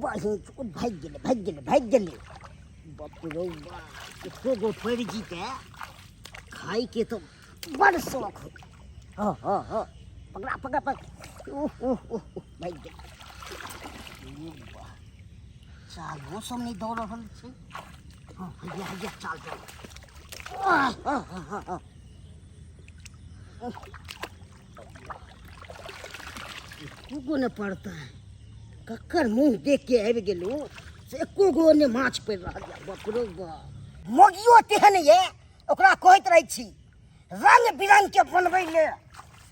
बहिन भागि गेलै भागि गेलै भागि गेलै। बाप रौ बा, एको गो पड़ि जीतै खाइके तऽ बड़ शौक हो। हँ हँ हँ, पकड़ा पकड़ा पकड़ा। ओह ओह ओह ओह, भागि गेलै। वाह, चालो सब नहि दऽ रहल छै। हँ, हैया हैया चाल दऽ। आह, हँ हँ हँ हँ, एको गो नहि पड़तै। ककर मुँह देख के आबि गेलहुँ से एको गो ने माछ पड़ि रहल यऽ। बाप रौ बाप, मोगियो तेहन यऽ, ओकरा कहैत रहै छी रंग बिरंग के बनबै ले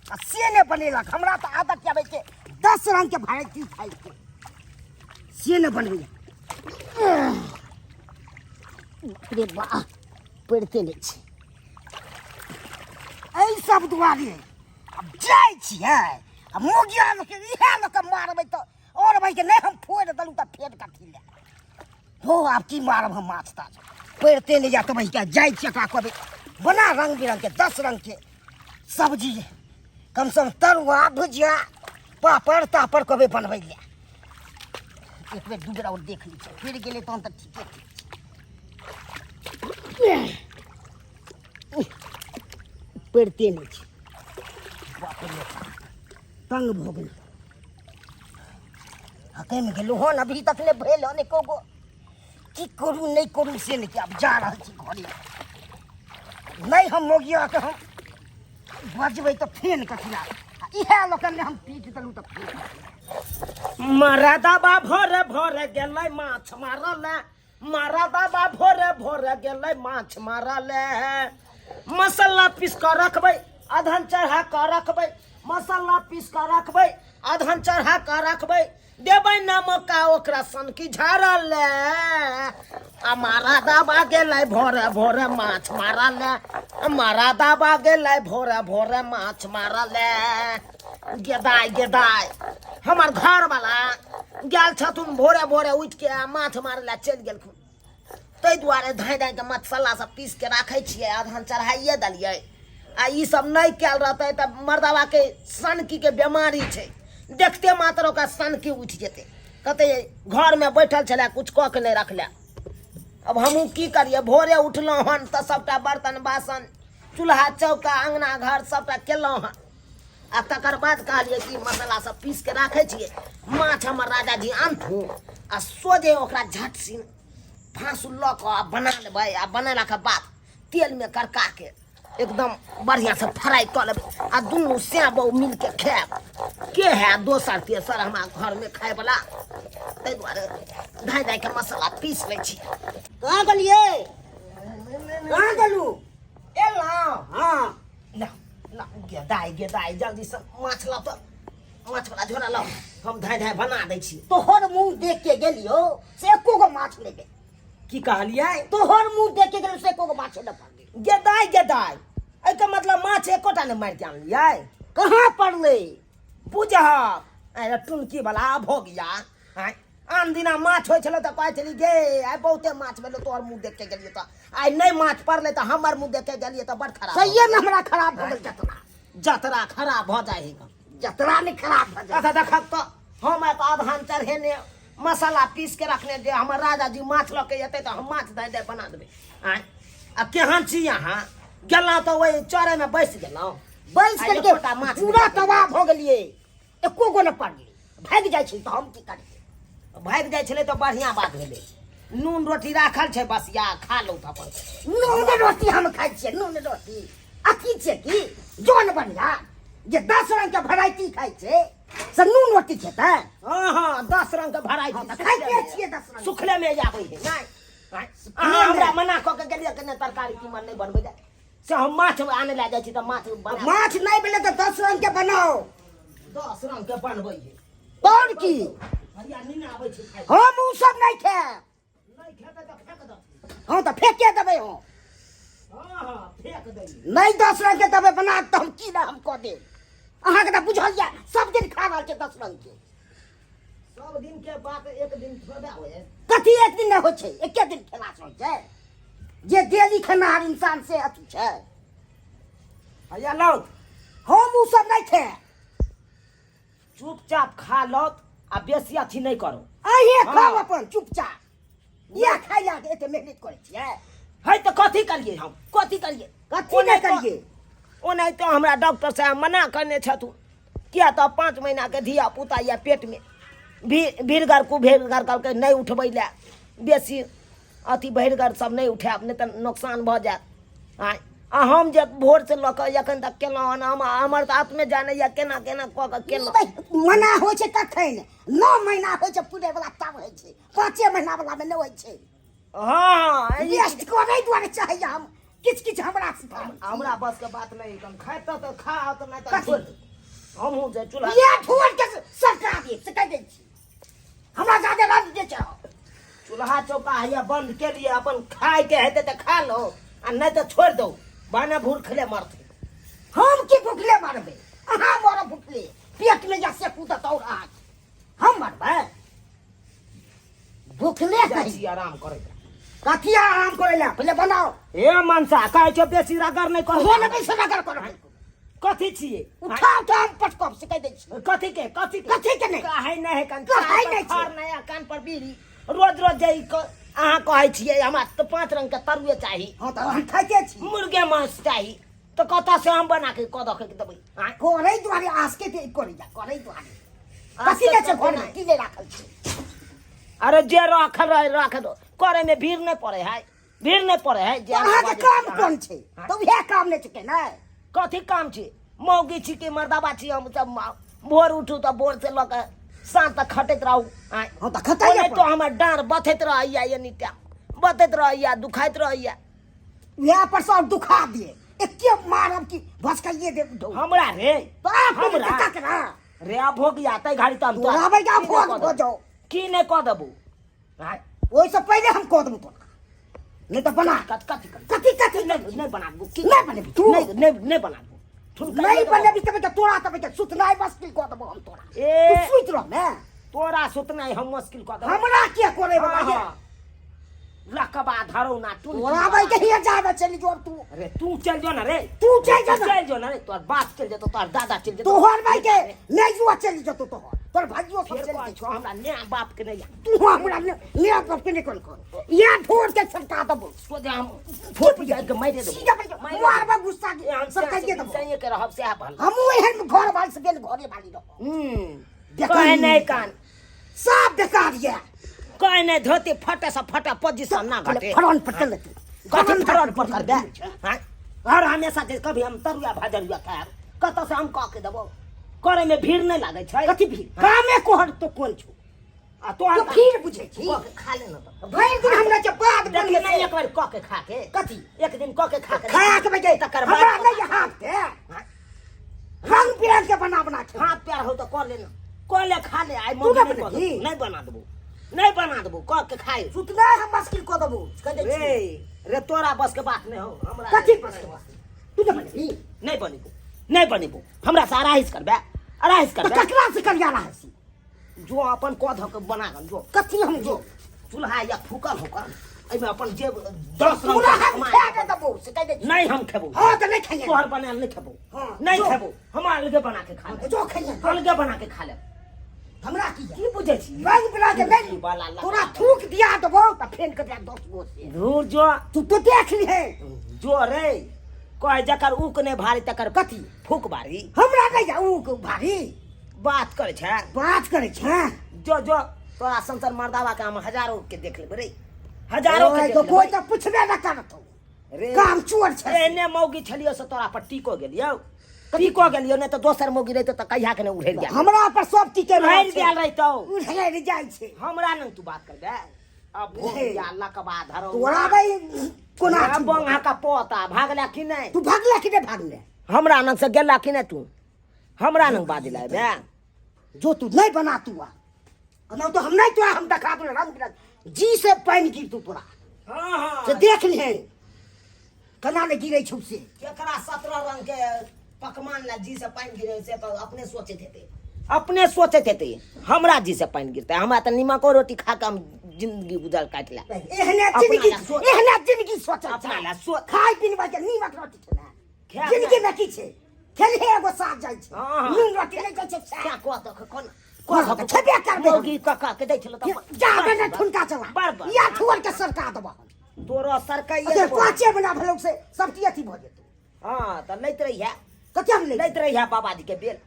आ से नहि बनेलक। हमरा तऽ आदत आबै छै 10 रंग के भेराइटी खाइके, से नहि बनबैया। रे वाह, पड़िते नहि छै। एहि सब दुआरे आब जाइ छियै आ मोगिया लोकके इएह लऽ कऽ मारबै तऽ आओर भाइके नहि हम फोड़ि देलहुँ तऽ फेर कथी लए हो। आब की मारब हम माछ ताछ, पड़िते नहि जायत। भैया जाइ छियै, एकरा कहबै बना रंग बिरंगके 10 रंगके सब्जी, कमसँ कम तरुआ भुजिया पापड़ तापड़ कहबै बनबै लए। एक बेर दू बेर आओर देख लै छियै, फिर गेलै तहन तऽ ठीके ठीक छै। पड़िते नहि छै। बाप रे, तंग भऽ गेल, हकमि गेलहुँ हन, अभी तक नहि भेल हन एको गो। की करू नहि करू से नहि। आब जा रहल छी घरे। नहि हम मोगियाके हम बजबै तऽ फेन कथी ला, इएह लोकनि ने हम पीट देलहुँ तऽ फेन। मरदाबा भोरे भोरे गेलै माछ मारल, मरदाबा भोरे भोरे गेलै माछ मारल। मसाला पीस कऽ रखबै, अधन चढ़ा कऽ रखबै, मसाला पीस कऽ रखबै, अधन चढ़ा कऽ रखबै, देबै नमका ओकरा सनकी झाड़ल। आ मरदाबा गेलै भोरे भोरे माछ मारल, मरदाबा गेलै भोरे भोरे माछ मारल। गेदाय गेदाय, हमर घरवला गेल छथुन भोरे भोरे उठि के आ माछ मारै लए चलि गेलखुन, ताहि दुआरे धाँइ धाँइ के मसाला सब पीस के राखै छियै, अधन चढ़ाइए देलियै। आ ई सब नहि कयल रहतै तऽ मर्दबाके सनकीके बेमारी छै, देखते मात्र ओकरा सनकी उठि जेतै, कहतै घरमे बैठल छलै किछु कऽ के नहि रखले। अब हमहूँ की करियै, भोरे उठलहुँ हन तऽ सभटा बर्तन बासन चूल्हा चौका अङ्गना घर सभटा केलहुँ हन आ तकर बाद कहलियै कि मसाला सब पीस के राखै छियै, माछ हमर राजाजी आनथुन आ सोझे ओकरा झट सिन फाँसुल लऽ कऽ आ बना लेबै, आ बनेलाके बाद तेलमे करका के एकदम बढ़िआँसँ फ्राइ कऽ लेबै आ दुनू सैं बहु मिलके खायब। के है दोसर तेसर हमरा घरमे खायवला? ताहि दुआरे धाँइ धाँइके मसाला पीस लै छी। कहाँ गेलियै? कहाँ गेलू? एलहुँ। हाँ। ला ला गेदाइ गेदाइ, जल्दीसँ माछ लाउ तऽ, माछवला झोरा लाउ, हम धाँइ धाँइ बना दै छी। तोहर मुँह देख के गेलियौ से एको गो माछ नहि भेल। की कहलियै? तोहर मुँह देख के गेलियौ से एको गो माछ नहि पड़लै। गेदाइ गेदाइ, एहिके मतलब माछ एकोटा नहि मारि के आनलियै? कहाँ पड़लै? बुझहक अरे टुनकी वाला भऽ गया। आँय, आन दिना माछ होइ छलै तऽ कहै छली गे आइ बहुते माछ भेलै, तोहर मुँह देख के गेलियै तऽ। आइ नहि माछ पड़लै तऽ हमर मुँह देख के गेलियै तऽ बड़ खराब। सहिए में हमरा खराब भऽ गेल जतरा। जतरा खराब भऽ जाइ है। जतरा नहि खराब भऽ जाइ। अच्छा देखक तऽ हम आइ तऽ अधहन चढ़ेने मसाला पीस के रखने जे हमर राजाजी माछ लऽ के एतै तऽ हम माछ दए दए बना देबै। आँय, आ केहन छी अहाँ? गेलहुँ तऽ ओहि चढ़ैमे बैस गेलहुँ। बैस आ गेलियै, एकोटा माछ नहि पूरा पकड़लियै। तबाह भऽ गेलियै, एको गो नहि पड़लै, भागि जाइ छै तऽ हम की करियै? भागि जाइ छलै तऽ बढ़िआँ बात भेलै, नून रोटी राखल छै बसिया, खा लौ तऽ अपन। नून रोटी हम खाइ छियै? नून रोटी अथी छियै की जन बढ़िया जे 10 रंग के भेराइटी खाइ छै से नून रोटी खेतै? हँ हँ, 10 रंग के भेराइटी। हँ, तऽ खाइते छियै 10 रंग। सुखले मे आबै है नहि? अहाँ हमरा मना कऽ के गेलियै कि नहि तरकारी तीमन नहि बनबै लए, से हम माछ आने लए जाइ छी तऽ माछ बना। माछ नहि भेलै तऽ 10 रंग के बनाओ। 10 रंग के बनबै है। आओर की? हरिया नीन आबै छै खाइ। हम उ सब नहि खायब। नहि खेबै तऽ फेंक दऽ। हँ तऽ फेके देबै हम। हँ हँ, फेंक दै। नहि 10 रंग के देबै बना तऽ हम की नहि हम कऽ देब अहाँके तऽ बुझल यऽ, सब दिन खा रहल छै 10 रंग के। सब दिन के बात एक दिन थोड़े होइ है। कथी एक दिन नहि होइ छै? एके दिन खेला से होइ छै? जे डेली खेनाहार इंसान से अथी छै। हैया लौत। हम उ सब नहि खायब। चुपचाप खा लौत आ बेसी अथी नहि करो। अहीं खाउ हाँ। अपन चुपचाप इएह खाइ लए एते मेहनत करै छियै है तऽ कथी करियै हम कथी करियै कथी नहि करियै ओनाहितो हमरा डॉक्टर साहब मना करने छथुन किया तऽ 5 महीनाके धिया पुता यऽ पेटमे भी भीड़गर कुभेड़गर कहलकै नहि उठबै लए बेसी अथी भरिगर सब नहि उठायब नहि तऽ नोकसान भऽ जायत आँय आ हम जे भोरसँ लऽ कऽ एखन तक केलहुँ हन हम हमर तऽ आत्मे जानैए केना केना कऽ कऽ केलहुँ मना होइ छै कखन 9 महीना होइ छै पूरे वाला तब होइ छै 5 महीना वाला मे नहि होइ छै हँ वेस्ट करै दुआरे चाहैए हम किछु किछु हमरा सिखाबै हमरा बस के बात नहीं कम खाते तो खा तो नहीं तो कथी? छोड़ दे हमहूँ जे चूल्हा ये ठोर के सरका दे से कहि दै छी हमरा जादे रंग जे छै चूल्हा चौका हैया बंद के लिए अपन खाए के हेतै तऽ खा लो आ नहीं तो छोड़ दो बाने भूखले मरते हम की भुखले मरबै अहाँ मरब भुखले पेट में जा से कूदत और अहाँ हम मरबै भुखले जाइ कही छी आराम करे कथी आराम करै लए पहिले बनाओ हे मनसा कहै छौ बेसी रगड़ नहि कर हो ने बेसी रगड़ करबै कथी छियै उठा उठा हम पटकब से कहि दै छी कथी के कथी के कथी के नहि कहै नहि है कान कहै नहि छै। फर नहि है, कान पर बीड़ी रोज रोज जे ई अहाँ कहै छियै हमरा तऽ 5 रंग के तरुए चाही हँ तऽ हम खाइते छी मुर्गे मांस चाही तऽ कतऽ से हम बना के कऽ दऽ के देबै आँय? करै दुआरे आसके ते करै जा करै दुआरे कथी नहि छै घरमे की नहि राखल छै अरे जे राखल रहे राख दो करे में भीड़ नहीं पड़े है भीड़ नहीं पड़े है जे अहाँके काम कोन छै तऽ उएह काम नहि छै केनाइ कथी काम छै मौगी छी कि मर्दाबा छी हम सब भोर उठू तऽ भोर से लऽ के साँझ तक खटैत रहू आँय। हँ तऽ खटैए ओनाहितो पड़त। हमर डाँड़ बथैत रहैया ये नित्या बथैत रहैया दुखाइत रहैया उएह पर सब दुखा दिए एके मारब कि भसकाइए देब ढो हमरा रे बाप रे हमरा ककरा रे अब हो गया तै घड़ी तऽ हम तोरा बैगा की नहि भोग कऽ भऽ देबौ? जाओ की नहि कऽ देबौ आँय? ओहिसँ पहिले हम कऽ देबौ तोरा नहि तऽ बना कथी कथी कथी कथी कथी नहि नहि बना देबौ की नहि बनेबी तू नहि नहि नहि बना देबौ ठुनका नहीं देबौ। बनेबी तब तोरा तब के सुतनाइ मुश्किल कऽ देबौ हम तोरा ए तू सुति रह ने तोरा सुतनाइ हम मुश्किल कऽ देबौ हमरा के करे वाला हाँ, ये हाँ। लकबा धरौ ना तू तोरा भाई के हिया जाबे चलि जो अब तू अरे तू चल जो ना रे तू चल जो ना। चल जो ना रे तोर बाप चल जेतो तोर दादा चल जेतो तोहर भाई के नहीं जुआ चलि जतो तोहर तोहर भाइयो सब फेर चलि कहै जेतो छौ हमरा ने बाप के नहीं तू हमरा ने ने बाप के निकल कर या ढोर के सरका देबो सोझे हम फोट जाय के मारि देबो सीधा पर मारबा गुस्सा के हम सब कहिए देबो सही के रहब सएह भल हमहूँ एहन घर वाली से गेल घरे वाली रहब हम्म बेकार कहै नहीं कान सब बेकार ये कहै नहीं धोती फटे से फटा पोजीशन ना घटे फरन पर चल तू कथी फरन पर कर दे हैं और हमेशा के कभी हम तरुआ भजरुआ खायब कतऽ से हम कऽ के देबो करे में भीड़ नहीं लागै छै कथी भीड़ कामे कोहर तो कोन छौ आ तोहर तू भीड़ बुझै छी कऽ के खा ले ना तऽ भरि दिन हमरा के बाद देखिए नहीं एक बार कऽ के खा के कथी एक दिन कऽ के खा के खा के बेटे तकर बाद हमरा नहीं हाथ के रंग बिरंग के बना बना के हाथ पैर हो तो कऽ ले ना कऽ ले खा ले आई तू मम्मी नहि नहीं कऽ बनेबही? देबो नहीं बना देबो नहीं बना देबो कऽ के खाइ सुतना हम मुश्किल कऽ देबो कह दै रे छी रे तोरा बस के बात नहीं हो हमरा कथी बस के बात तू नहि बनेबही नहीं बनेबो नहीं बनेबो हमरा से अराइस करबे अराइस तऽ करबे ककरा से करिया रहै छी जो अपन कऽ धऽ के बना कऽ जो कथी हम जो चूल्हा या फूकल हो कऽ एहिमे अपन जे 10 रंग पूरा के हम सामान खा के देबो से कह दै छी नहीं हम खेबो हाँ तऽ नहि खाइए तोहर बनायल नहीं खेबो हाँ, नहीं जो। खेबो हम अलगे बना के खा लेब जो खाइए अलगे बना के खा लेब हमरा की की बुझै छी रंग बिरंग के नहीं वाला लगा। तोरा थूक दिया देबो तऽ फेन के दिया 10 गो से धूर जो तू तो देख लिहे जो रे कहे जकर ऊक नहीं भारी तकर कथी फूक भारी हमरा नहीं जा ऊक भारी बात करे छै बात करे छै जो जो तोरा संसर मर्दावा के हम हजारों के देख लेबै रे हजारों के ओए, देख तो कोई लेबै तो पुछबे न करतो रे काम चोर छै एने मौगी छलियो से तोरा पर टीको गेलियो टीको गेलियो नहीं तो दोसर मौगी रहितो तऽ कहिया के ने उड़ेल गेल हमरा पर सब टीके उड़ेल गेल रहितो उड़ेल जाइ छै हमरा नहीं तू बात करबे अब भोग हे। या लकबा धरो तोरा भाई कोना अब बंगा का पोता भागला कि नहीं तू भागला कि नहीं भागले हमरा नंग से गेला कि नहीं तू हमरा नंग बाजला बे जो तू नहीं बना तू आ ना तो हम नहीं तोरा हम देखा दू रंग बिरंग जी से पानि गिर तू तोरा हाँ हाँ से देख लिहे केना ने गिरै छौ से केकरा 17 रंग के पकवान ला जी से पानि गिरे से तो अपने सोचैत हेतै अपने सोचैत हेतै हमरा जी से पानि गिरतै हमरा तऽ नीमको रोटी खा के हम जिंदगी गुजर काटि ले एहने अपना जिंदगी ला सोच। एहने जिंदगी सोचै अपना ला सोच। खाय पीनबा के नीमक रोटी खेना खाय जिंदगी में की छै खेलहे एगो साथ जाइ छै हाँ, हाँ। नून रोटी नहि जाइ छै क्या कह दऽ कोन कह के छेबे करबै हम। मौगी कका के दै छलो तऽ जा बे ठुनका चला बड़ बड़। या ठुअर के सरका देबह तोरो सरकाइए अरे देबो। पाँचे बना भेलौ से सब चीज अथी भऽ जेतौ हाँ तऽ लैत रहिया कते हम ले लैत रहिया बाबाजी के बेल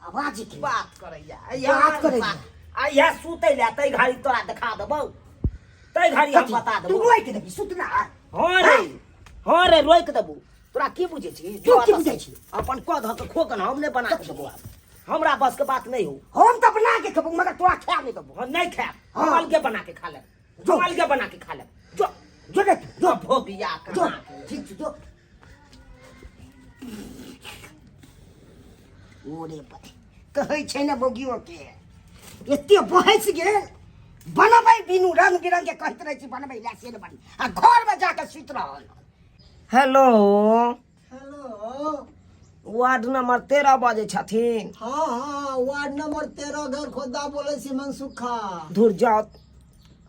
आवाज के बात करैया बात करैया। आ इएह सुतै लए तै घड़ी तोरा देखा देबौ तै घड़ी हम बता तू देबौ रोकि देबी सुतना हाँ रे हाँ रे रोकि देबौ तोरा की बुझै छी तू की बुझै छी? अपन कऽ धऽ के खोकन हम नहि बना के देबौ आब हमरा बस के बात नहि हो हम तऽ बना के खेबौ मगर तोरा खाए नहि देबौ हम नहि खायब हम हाँ। अलगे बना के खा लेब जो। हम अलगे बना के खा लेब जो जो रे तू, जो भोगिया जो कहाँ के। ठीक छै जो ओरे बे कहै छै ने बोगियो के एते बहस गेल बनबै बिनु रंग बिरंग के कहैत रहै छी बनबै लए से नहि बनी आ घरमे जाके सुति रहल हेलो हेलो वार्ड नंबर 13 बजै छथिन। हाँ हाँ, वार्ड नंबर 13 घर खोदा बोले छी मनसुखा। धुर जाओ,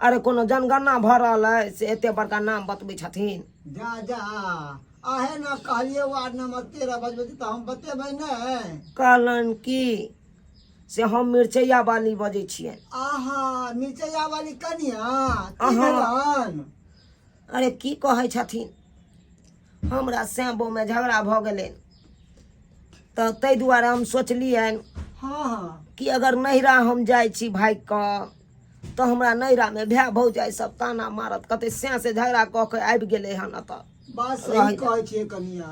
अरे कोनो जनगणना भऽ रहल अइ से एते बड़का नाम बतबै छथिन। जा जा, आहे ना कहलिए वार्ड नंबर 13 बजबै छी तऽ हम बतेबै नै। कहलनि की से हम मिरचैया वाली बजै छियनि। आहा, मिरचैया वाली कनिया की अहाँ। भेलन? अरे की कहै छथिन, हमरा सैबोमे झगड़ा भऽ गेलै तऽ ताहि दुआरे हम सोचलियनि हाँ हाँ कि अगर नैहरा हम जाइ छी भागिकऽ तऽ हमरा नैहरामे भाय भौजाइ सब ताना मारत, कहतै सैं से झगड़ा कऽ के आबि गेलै हन एतऽ। बात सही कहै छियै कनिया।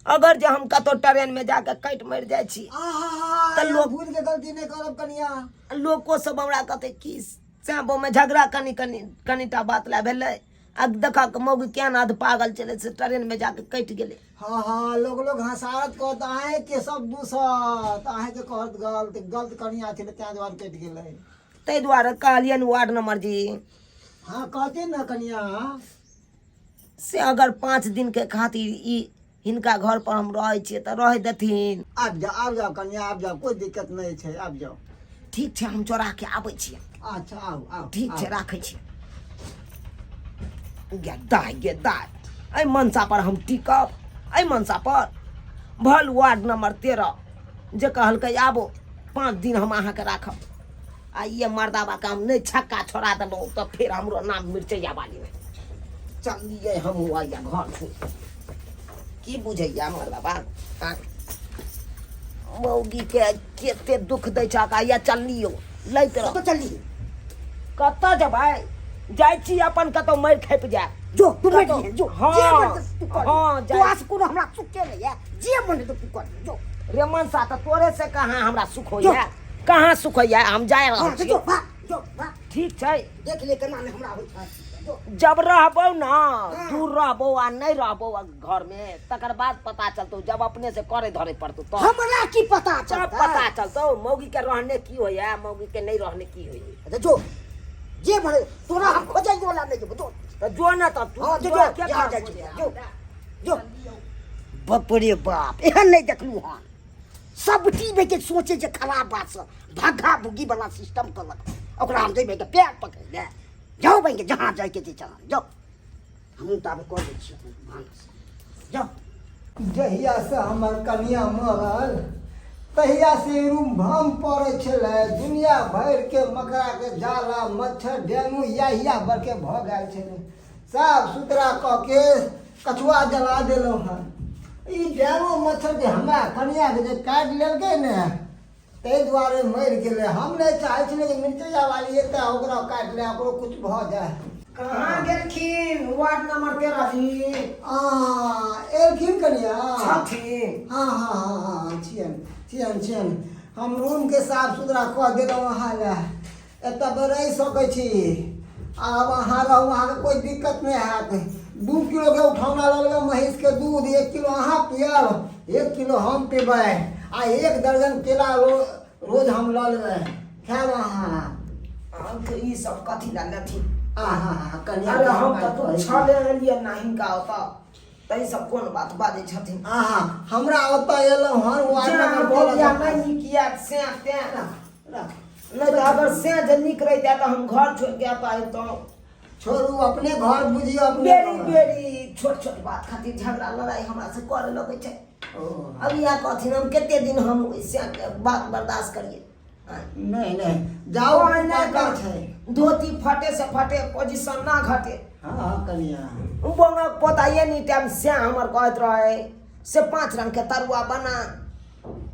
अगर जे हम कतौ ट्रेनमे जाके कटि मरि जाइ छी आहा, तऽ लोक भूल के गलती नहि करब कनिया। लोको सब हमरा कहतै कि सैं में झगड़ा कनि कनि कनिटा बात लए भेलै आ देखक मौगी केहन अध पागल छलै से ट्रेन में जाके कटि गेलै। हाँ हाँ, लोग लोग हंसारत कहत अहें के सब दूसत, अहें के कहत गलत गलत कनिया छलै तें दुआरे कटि गेलै। ताहि दुआरे कहलियनि वार्ड नंबर जी। हाँ कहते ना कनिया। से अगर 5 दिन के खातिर ई हिनका घर पर हम रहै छियै तऽ रहै देथिन। आबि जाओ आबि जाओ कनिया, आबि जाओ, कोई दिक्कत नहीं छै, आबि जाओ। ठीक छै, हम चोरा के आबै छियै। अच्छा आउ आउ। ठीक छै, राखै छी। गे दाइ गे दाइ, एहि मनसा पर हम टिकब, एहि मनसा पर भल वार्ड नंबर 13 जे कहलकै आबो 5 दिन हम अहाँके राखब, आ ये मर्दाबा के हम नहि छक्का छोड़ा देलहुँ तऽ फेर हमरो नाम मिरचैया वाली नहि। चलिए हम आइया घर छोड़ की बुझैया मर्दाबा मौगी के कते दुख दै छै। आइया चलियो लैत रह। कतऽ चलली? कतऽ जेबै, जाइ छी अपन कतौ मरि खपि जाय। जो तू मरि जइहे, जो। हाँ, जे मन हेतौ तू कर। हाँ, जाइ। तोरा से कोनो हमरा सुखे नहीं है, जे मन हेतौ तू कर, जो। रे मनसा, तऽ तोरे से कहाँ हमरा सुख होइया, कहाँ सुख होइया, हम जा रहल हाँ, छी। जो भाग, जो भाग। ठीक छै, देख ले केना ने हमरा होइ छै, जो। जब रहबौ ना, दूर रहबौ आ नहि रहबौ घर में, तकर बाद पता चलतौ, जब अपने से करे धरे पड़तौ तब। हमरा की पता तब चलतै? पता चलतौ मौगी के रहने की होइया, मौगी के नहीं रहने की होइया। अच्छा, जो जे मन तोरा हम खोजै वाला नहीं जेबो, जो। तऽ जो ने तब तू। हाँ, जो, तोरा जो, के जा, घर जा, खोजै? जो, जो। बाप रे बाप, एहन नहीं देखलू हन। सब टीम के सोचे जे खराब बात से भग्गा भुग्गी वाला सिस्टम कलक, ओकरा हम जेबै के पैर पकड़ ले जाओ बहिन के, जहाँ जाय के छै तहाँ जाओ। हमहूँ तऽ आब कऽ दै छियै अपन भानस, जाओ। जहिया से हमर कनिया मरल तहिया से रूम भम पड़ै छलै, दुनिया भरि के मकड़ा के जाला, मच्छर, डेंगू याहिया बड़के भऽ गेल छलै। साफ सुथरा कऽ के कछुआ जला देलहुँ हन। ई डेंगू मच्छर जे हमरा कनियाके जे काटि लेलकै ने ताहि दुआरे मरि गेलै। हम नहि चाहै छलियै जे मिरचैया वाली एतै ओकरा काटि ले, ओकरो किछु भऽ जाय। कहाँ गेलखिन वार्ड नंबर 13 जी? आ एलखिन कनिया? छथिन। हाँ हाँ हाँ हाँ, छियन छियन छियन। हम रूमके साफ सुथरा कऽ देलहुँ अहाँ लए, एतऽ रहि सकै छी। आब अहाँ रहू, अहाँके कोइ दिक्कत नहि हैत। 2 किलोके उठौना लऽ लेबै महीँसके दूध, 1 किलो अहाँ पियब, 1 किलो हम पीबै, आ 1 दर्जन केला रोज हम लऽ लेबै, खायब अहाँ। हम तऽ ई सब कथी लए लेथिन? आहा, कनिया। अरे हम तऽ तू छले एलियै ना हिनका ओतऽ, तऽ ई सब कोन बात बाजै छथिन? आहा, हमरा ओतऽ एलहुँ हन वार्ड जेना नंबर भोगिया 13। नहि नीक यऽ से तें रख। नहि तऽ अगर से जे नीक रहितै तऽ हम घर छोड़ि के एतऽ अबितहुँ। छोड़ू, अपने घर बुझियौ अपने बेरी घर। बेरी छोट छोट बात खातिर झगड़ा लड़ाई हमरा से करे लगै छै। ओ। अब इएह कहथिन हम कते दिन हम ओहि से के बात बर्दाश्त करिए? नहि नहि जाउ ओहिना पाकर छै धोती फटे से फटे पोजीशन ना घटे हँ हँ कनिया बोंगक पोता एनी टाइम से हमर कहैत रहे से पाँच रंग के तरुआ बना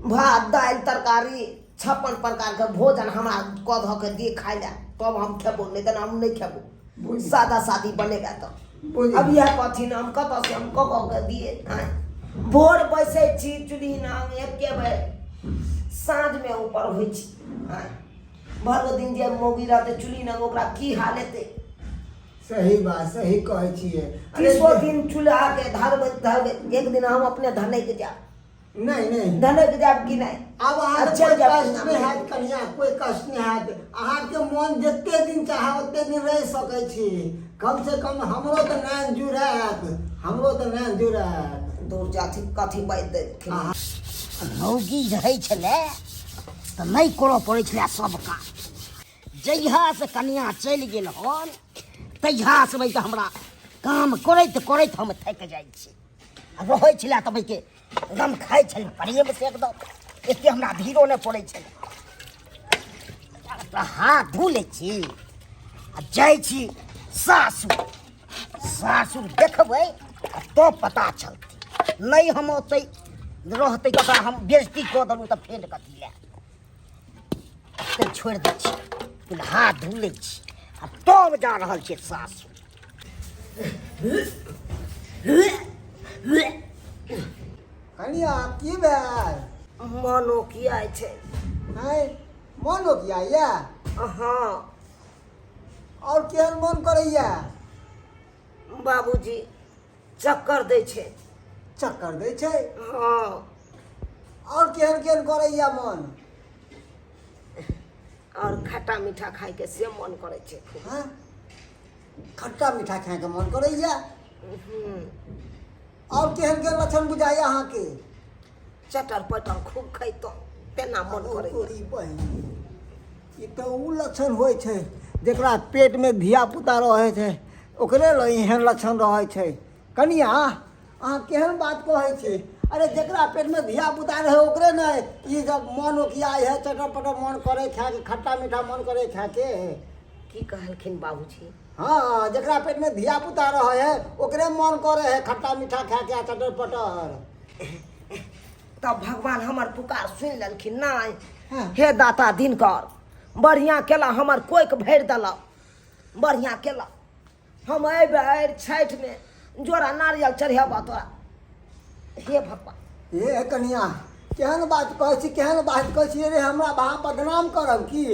भात दालि तरकारी 56 प्रकार के भोजन हमरा कऽ धऽ के दे खाय लए तब हम खेबो नहीं तऽ हम नहीं खेबो बुझि सादा सादी बनेगा तो बुझि अब यह कथी हम कतऽ से हम कऽ कऽ के दिए आँय भोर बैसै छी चूल्ही नाम एके बेर साँझमे ऊपर होइ छी आँय भरि दिन जे मौगी रहतै चूल्ही नाम ओकरा की हाल हेतै सही बात सही कहै छियै अरे तीसो दिन चूल्हा के धरबैत धरबैत एक दिन हम अपने धनैक जायब नहि नहि धनैक जायब कि नहि आब अहाँके अच्छा कोइ जायब कष्ट नहि हैत कनिया कोइ कष्ट नहि हैत अहाँके मोन जते दिन चाहे ओते दिन रहि सकै छी कम से कम हमरो तऽ नैन जुड़ायत हमरो तऽ नैन जुड़ायत दूर जाथि कथी बाजि देलखिन अहाँ मौगी रहै छलै तऽ नहि करऽ पड़ै छलै सब काज जहियासँ कनिया चलि गेल हन तहियासँ भाइ हमरा काम करैत करैत हम थाकि जाइ छी आ रहै छलै तऽ भाइके एकदम खाइ छलै प्रेमसँ एकदम एते हमरा भीड़ो नहि पड़ै छलै तऽ हाथ धो लै छी आ जाइ छी सासुर सासुर देखबै आ तब पता चलतै नहि हम ओतै रहतै तऽ ओकरा हम बेइज्जती कऽ देलहुँ तऽ फेर कथी लए तऽ छोड़ि दै छी पहिने हाथ धो लै छी आ तब जा रहल छियै सासुर कनिया की भेल मनो किया छै आँय मोन ओकिया यऽ हँ आओर केहन मोन करैया बाबूजी चक्कर दै छै चक्कर दै छै हँ आओर केहन केहन करैया मोन आओर खट्टा मीठा खायके से मन करै छै खूब हँ खट्टा मीठा खायके मन करैया आओर केहन केहन लक्षण बुझाइया अहाँके चटर पटर खूब खैतहुँ तेना मन करैया तोरी बहिन ई तऽ उ लक्षण होइ छै जकरा पेटमे धियापुता रहै छै ओकरे लए एहन लक्षण रहै छै कनिया अहाँ केहन बात कहै छी अरे जकरा पेटमे धियापुता रहै ओकरे ने ई जब मन ओकियाइ है चटर पटर मन करै खायके खट्टा मीठा मन करै खायके की कहलखिन बाबूजी हँ जकरा पेटमे धियापुता रहै है ओकरे मन करै है खट्टा मीठा खायके आ चटर पटर तब भगवान हमर पुकार सुनि लेलखिन नहि हँ। हे दाता दिनकर बढ़िआँ केला हमर कोइक भरि देलक बढ़िआँ केला हम अयबै छठिमे जोड़ा नारियल चढ़ेबऽ तोरा हे भगवान हे कनिया केहन बात कहै छी केहन बात कहै छी अरे हमरा अहाँ बदनाम करब की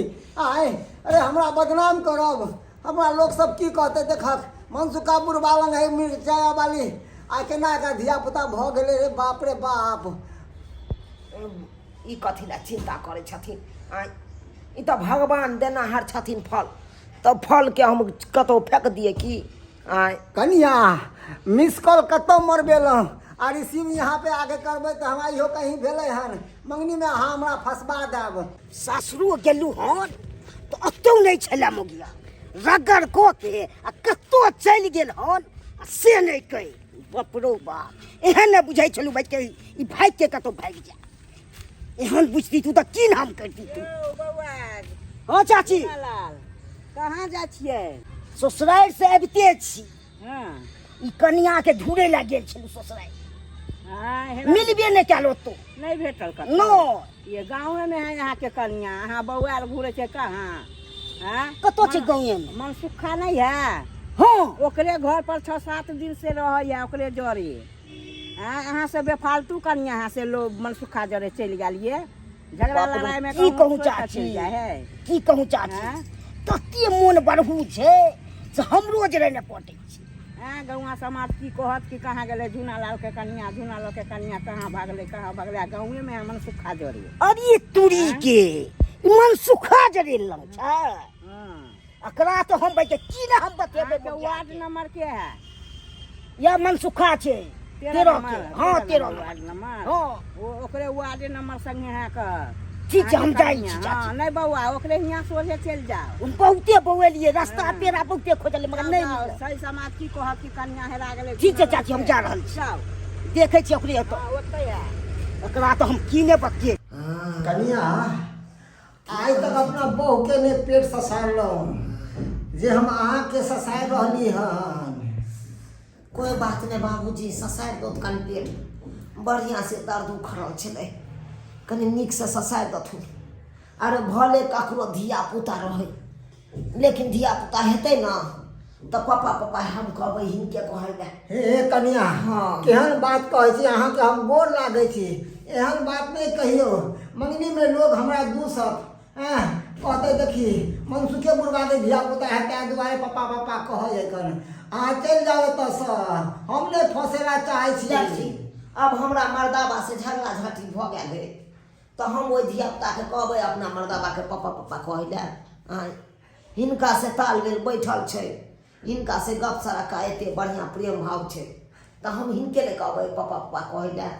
आँय अरे हमरा बदनाम करब हमरा लोकसभ की कहतै देखक मनसुखा बुढ़बा लग है मिरचाइ वाली आ केना एकरा धियापुता भऽ गेलै रे बाप रे बाप ई कथी लए चिन्ता करै छथिन आँय ई तऽ भगवान देनाहर छथिन फल तऽ फलके हम कतहु फेक दियै की आँय कनिया मिस कॉल कतऽ मरबेलहुँ आ रिसीव यहाँ पे आके करबै तऽ हमरा इहो कहीं भेलै हन मंगनीमे अहाँ हमरा फंसबा देब सासुरो गेलहुँ हन तऽ ओतौ नहि छलै मोगिया रगड़ कऽ के आ कतौ चलि गेल हन आ से नहि कहि बाप रौ बाप एहन नहि बुझै छलहुँ भाइ के ई भागि के कतौ भागि जाय एहन बुझती तू तऽ की नाम करती तू हँ चाची लाल कहाँ जाइ छियै ससुरारि से अबिते छी हँ ई कनिया के ढूंढे ला गेल छलहुँ ससुरारि हँ, हेरा मिलबे नहि कयल ओतौ नहि भेटल कतौ नहि ये गाँवे में है यहाँ के कनिया अहाँ बौआल घूरे छै कहाँ हाँ कतौ छै गाँवे में मनसुखा नहीं है हँ ओकरे घर पर 6-7 दिन से रहे है ओकरे जरे हाँ अहाँ से बेफालतू कनिया यहाँ से लोग मनसुखा जरे चलि गेलिए झगड़ा बाप रे, लड़ाई में की कहूँ कहूँ छोड़ि कऽ चाची? चलि जाइ है की कहूँ चाची हाँ? तते मोन बढ़ू छै से हमरो जरे नहि पटै छै हाँ गौआ समाज की कहत कि कहाँ गेलै झूना लाल के कनिया झूना लाल के कनिया कहाँ भागलै कहाँ भागलै आ गाँवे में मनसुखा जरे अरे तुरी के ई मनसुखा जरे लग छै हाँ एकरा तऽ हम भाई के की ने हम बतेबै अहाँके वार्ड नंबर के है या मनसुखा छै 13 के हाँ 13 वार्ड नंबर हाँ ओ ओकरे वार्ड नंबर संगे है के ठीक छै हम जाइ छी हाँ चाची नहीं बौआ ओकरे हियाँ सोझे चलि जाओ हम बहुते बौएलियै रास्ता पेड़ा बहुते खोजलियै मगर नहि जाओ, मिलल सही समाज की कहत कि कनिया हेरा गेलै ठीक छै चाची हम जा रहल छी जाओ देखै छियै ओकरे ओतऽ हाँ ओतै है एकरा तऽ हम की नहि बतियै कनिया आइ तक अपना बहूके नहि पेट ससारलहुँ जे हम अहाँके ससारि रहली हन। कोइ बात नहि बाबूजी, ससारि दौत कनि पेट, बढ़िआँसँ दर्द उखड़ल छलै, कनि नीकसँ ससारि देथुन। अरे भले ककरो धियापुता रहै, लेकिन धियापुता हेतै ने तऽ पप्पा पप्पा हम कहबै हिनके कहै लए। हे हे कनिया, हँ। केहन बात कहै छी, अहाँके हम गोर लागै छी, एहन बात नहि कहियौ। मंगनीमे लोग हमरा दूसत, एँ कहतै देखी मनसुखे बुढ़बाके धियापुता है, ताहि दुआरे पप्पा पप्पा कहै एखन। अहाँ चलि जाउ एतऽसँ, हम नहि फँसेला चाहै छी। देखी, आब हमरा मर्दाबासँ झगड़ा झाँटी भऽ गेल है तऽ हम ओहि धियापुताके कहबै अपना मर्दाबाके पप्पा पप्पा कहै लए? आँय, हिनका से तालमेल बैठल छै, हिनका से गप सड़क्का एते बढ़िआँ प्रेम भाव छै, तऽ हम हिनके ने कहबै पप्पा पप्पा कहै लए?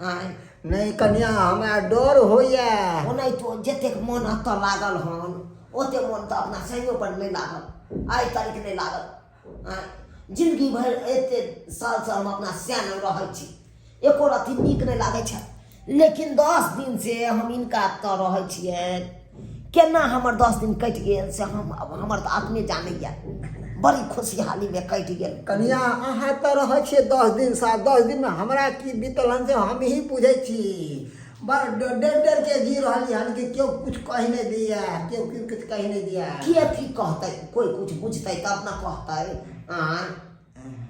आँय। नहि कनिया, हमरा डर होइए। ओनाहितो जतेक मन एतऽ लागल हन ओते मन तऽ अपना संयो पर नहि लागल, आइ तारीख नहि लागल। आँय, जिन्दगी भरि एते सालसँ हम अपना सैन रहै छी, एको रत्ती नीक नहि लागै छै, लेकिन 10 दिन से हम हिनका एतऽ रहै छियनि, केना हमर 10 दिन कटि गेल से हम हमर तऽ अपने जानैया, बड़ी खुशहालीमे कटि गेल। कनिया, अहाँ तऽ रहै छियै 10 दिनसँ, आ 10 दिनमे हमरा की बीतल हन से हमही बुझै छी। बड़ डर डर के जी रहली हन कि केओ किछु कहि नहि दिए, केओ किछु कहि नहि दिए। के की कहतै? कोइ किछु बुझतै तब ने कहतै। आँय,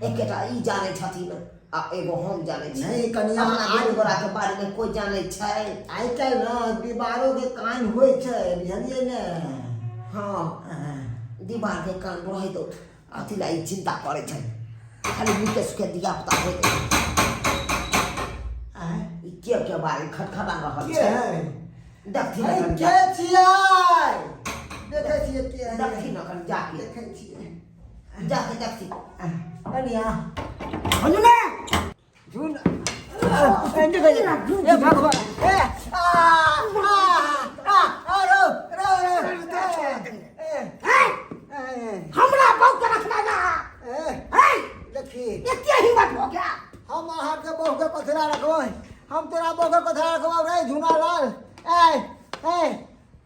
एकेटा ई जानै छथिन आ एगो हम जानै छी। नहि कनिया, अपना आइ दुनू गोराके बारेमे कोइ जानै छै? आइ काल्हि ने दीवारोके कान होइ छै, बुझलियै ने? हँ, दीवारके कान रहै दौ, अथी लए ई चिन्ता करै छै, खाली नीके सुखे धिया पुता होइत। आँय? ई के बारी खटखटा रहल के छै? है? देखथिन है, एखन के जा छियै? देखै छियै के है। देखथिन एखन जाके। देखै छियै। जाके देखथिन। कनिया। बोलू ने। झुन ए भगवान, ए आ आ आ आ रो रो रो, ए ए, हमरा बहु के रखना जा। ए है देखी, एते हिम्मत हो गया? हम अहाँके बहुके कथरा रखबै? हम तोरा बहुके कथरा रखबै रे झुना लाल? ए ए,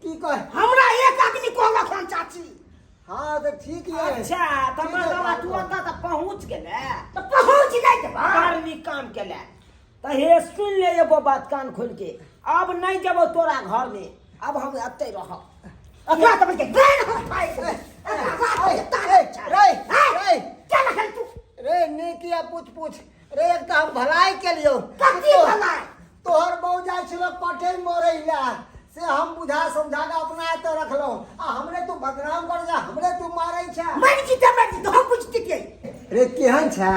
की कह? हमरा एक आदमी कहलक हन चाची। हाँ तऽ ठीक ये। अच्छा, तऽ ठीक है, मर्दवा बात तू कह। ओतऽ तऽ पहुँच गेलै। तऽ पहुँच नहि जेबा। बड़ नीक काम केले। तऽ हे सुन ले एगो बात कान खोल के, अब नहि जेबो तोरा घर में, अब हम एतै रहब। एकरा तऽ बल्कि गारि हम खाइ ए, एकरा ए, रात के ए, रे रे, क्या लखन तू रे नीक या पूछ पूछ रे, एक तऽ हम भलाई केलियौ। कथी भलाई? तोहर बहू जाइ छलो पटे मरै ला, से हम बुझा समझा के अपना एतऽ रखलहुँ, आ हमरे तू बदनाम कर जा, हमरे तू मारै छै। मरि जीते, मरि जीते, हम बुझतियै। रे केहन छै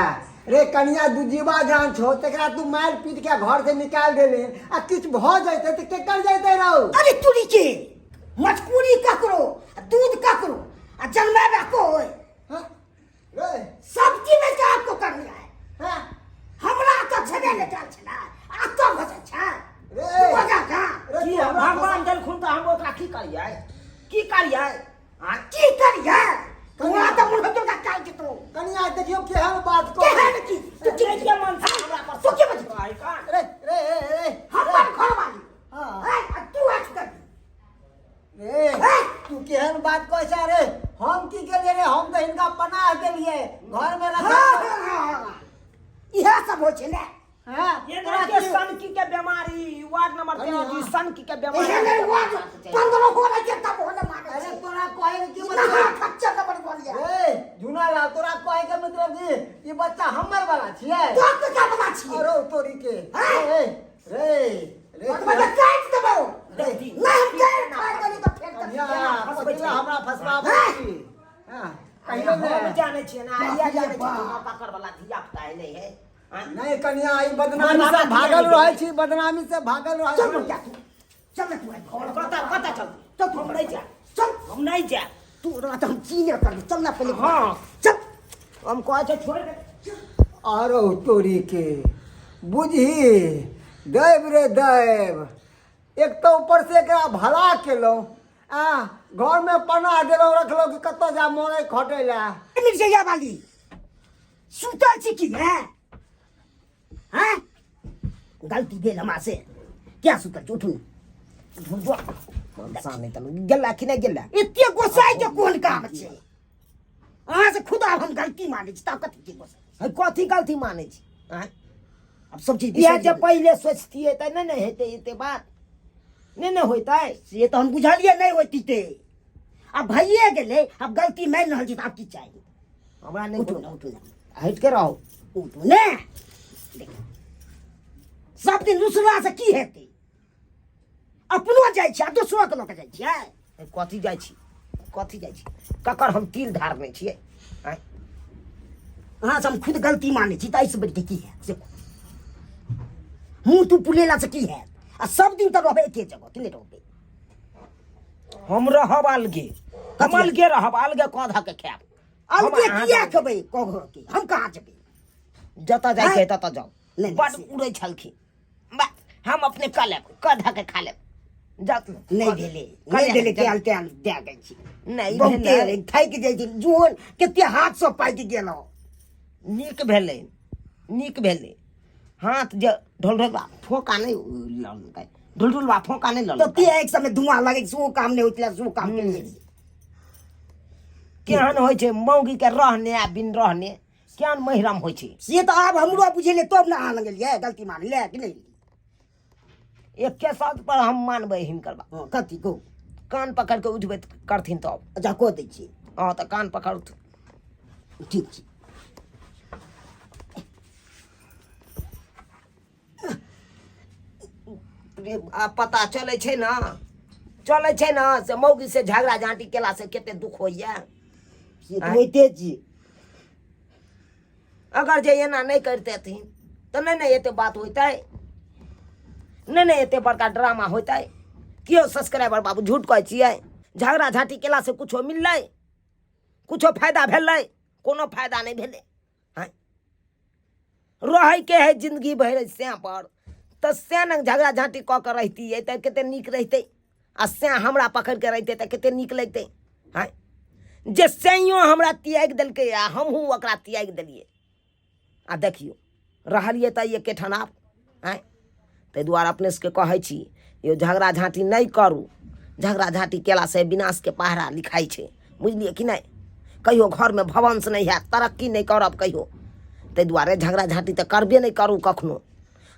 रे कनिया, दुजीवा जान छौ, तकरा तू मारि पीट के घर से निकालि देले, आ किछु भऽ जैते तऽ केकर जैते रौ? अरे तुरी के मजकूरी ककरो, आ दूध ककरो, आ जन्माबे कोई। हाँ? रे सब चीज में से आपको करनी है। हाँ? हमरा तो छेबे नहि कयल छलै, आ तो भऽ जाइ छै। रे तू बजा जा। रे की तू हमरा भगवान देलखुन तऽ हम ओकरा की करियै, की करियै? आ की करियै? तोरा तऽ मुँह दुर्गा काटि देतौ। कनिया, देखियौ केहन बात कह। केहन की? तू की के मन से हमरा पर तू की बजै? कहै का? रे रे रे रे, हमर घरवाली। हाँ। ऐ, आ तू हट कर। रे तू केहन बात कहै छै रे? हम की केलियै रे? हम तऽ हिनका पनाह देलियै, घर में रख। हाँ, हाँ, हाँ, हाँ। इएह सब होइ छै ने। हाँ, ये तोरा देखिए की- सनकी के बीमारी, वार्ड नंबर 13 जी सनकी के बीमारी। एहन वार्ड 15 हो रहे तब होने मारे अरे छै। तोरा कहे के की नहा मतलब? खच्चर नंबर बोलिया। रे झुना लाल, तोरा कहे के मतलब की ई बच्चा हमर वाला छियै? तो के का बना छियै? अरे तोरी के। हाँ? रे रे रे, मतलब तऽ काटि देबौ। रे नहि हम काटि फाड़ि देली तऽ फेर कनिया, तऽ पहिले हमरा फसबाबै हाँ? छी। हाँ, अरे कहियो हम ने। जानै छियै ने, बाप आइया रे जानै छियै बाप। ककर वाला धिया पुता है नहीं है। आँय? नहीं कनिया, ई बदनामी मर्दाना से किया भागल नहीं रहै छी, बदनामी से भागल रहै चल छी। जा तू, चल ना तू आइ घर। कतऽ कतऽ चल? चल तू। हम नहि जायब। चल। हम नहि जायब। तू ओकरा तऽ हम चीने करबै, चल ना पहिले। हाँ। चल। हम कहै छै छोड़ि दे। आरो तोरी के, बुझही दैव रे दैव, एक तऽ ऊपर से एकरा भला केलहुँ आ घर में पनाह देलहुँ, रखलहुँ कि कतऽ जा मरै खटै लए। मिर्जैया वाली सुतल छी की है? हैं, गलती भेल हमरा से, क्या सुतल छी? उठू। मनसा नहि तऽ गेला कि नहि गेला? एते गोसाई के कोन काम छै? अहाँ से खुद आब हम गलती मानै छी, तब कथी के गोसाई? है, कथी गलती मानै छी? आँय? आब सब चीज इएह बिसरि जे जेबै। पहिले सोचतियै तऽ नहि ने हेतै, एते बात नहि ने होइतै। से तऽ हम बुझलियै नहि होइतिते, आब भइए गेलै। आब गलती मानि रहल छी तऽ आब की चाही हमरा? नहि उठू ने, उठू ने। हटि के रहू। उठू ने। देखू, सब दिन रुसला से की हेतै? अपनो जाइ छियै आ दोसरो के लऽ कऽ जाइ छियै। कथी जाइ छी? कथी जाइ छी? ककर हम तिल धारने छियै? आँय? अहाँ से हम खुद गलती मानै छी तऽ एहिसँ बढ़ि कऽ की हैत से कहू? मुँह तू पुलेला से की हैत? आ सब दिन तऽ रहबै एके जगह कि नहि रहबै? हम रहब अलगे, हम अलगे रहब, अलगे कऽ धऽ के खायब। अलगे हम अहाँ किया जाउ। खेबै कऽ के? हम कहाँ जेबै? जतऽ जाइ के ततऽ जाउ। नहि, बड से- उड़ै छलखिन बा, हम अपने कऽ लेब, कऽ धऽ के खा लेब। जात ने। नहि भेलै, नहि भेलै। तेल तेल दए गेल छी। नहि बहुते भेलै। थाकि जाइ छी, जोन कते हाथ सब पाकि गेल हँ। नीक भेलै, नीक भेलै। हाथ जे ढोल ढोलबा फोका नहि ललकै, ढोल ढोलबा फोका नहि तऽ ललकै। ते एक समय धुआं लगै छै, ओ काम नहि होइत छलै, से काम केलियै। केहन होइ छै मौगीके रहने आ बिन रहने केहन महिरम होइ छै। से तऽ आब हमरो बुझेलै तब ने अहाँ लग एलियै गलती मानि ले कि नहि। एके शब्द पर हम मानबै हिनकर बात। हँ, कथी कहू? कान पकड़ के उठबै करथिन तब। अच्छा, कऽ दै छी। हँ, तऽ कान पकड़थु। ठीक छै। आ पता चलै छै ने, चलै छै ने से मौगी से झगड़ा झाँटी केला से कते दुख होइया। से तऽ होइते छी। अगर जे एना नहि करितेथिन तऽ नहि ने एते बात होइतै, नहि ने एते बड़का ड्रामा होइतै। केओ सब्सक्राइबर बाबू, झूठ कहै छियै? झगड़ा झाँटी केलासँ कुछो मिललै? कुछो फायदा भेलै? कोनो फायदा नहि भेलै। आँय, रहैके है जिंदगी भरि सएह पर तऽ सएह ने झगड़ा झाँटी कऽ के रहितियै तऽ कते नीक रहितै, आ सएह हमरा पकड़ि के रहितै तऽ कते नीक लगितै। आँय, जे सैयो हमरा त्यागि देलकै आ हमहूँ ओकरा त्यागि देलियै, आ देखियौ रहलियै तऽ एकेठाम आब। आँय, ताहि दुआरे अपने सबके कहै छी यौ, झगड़ा झाँटी नहि करू। झगड़ा झाँटी केलासँ विनाशके पहरा लिखाइ छै, बुझलियै कि नहि? कहियो घरमे भवंश नहि हैत, तरक्की नहि करब कहियो। ताहि दुआरे झगड़ा झाँटी तऽ करबे नहि करू कखनो।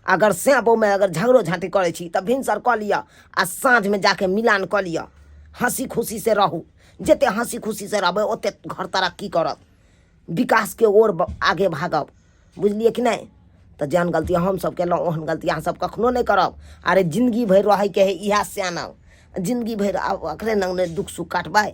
अगर सैं बौमे अगर झगड़ो झाँटी करै छी तऽ भिनसर कऽ लिअ आ साँझमे जाके मिलान कऽ लिअ। हँसी खुशीसँ रहू। जते हँसी खुशीसँ रहबै ओते घर तरक्की करत, विकासके ओर आगे भागब, बुझलियै कि नहि? तऽ जेहन गलती हमसभ केलहुँ ओहन गलती अहाँसभ कखनो नहि करब। अरे, जिन्दगी भरि रहैके हइ इएह सियानक, जिन्दगी भरि आब अकरे नंग ने दुख सुख काटबै।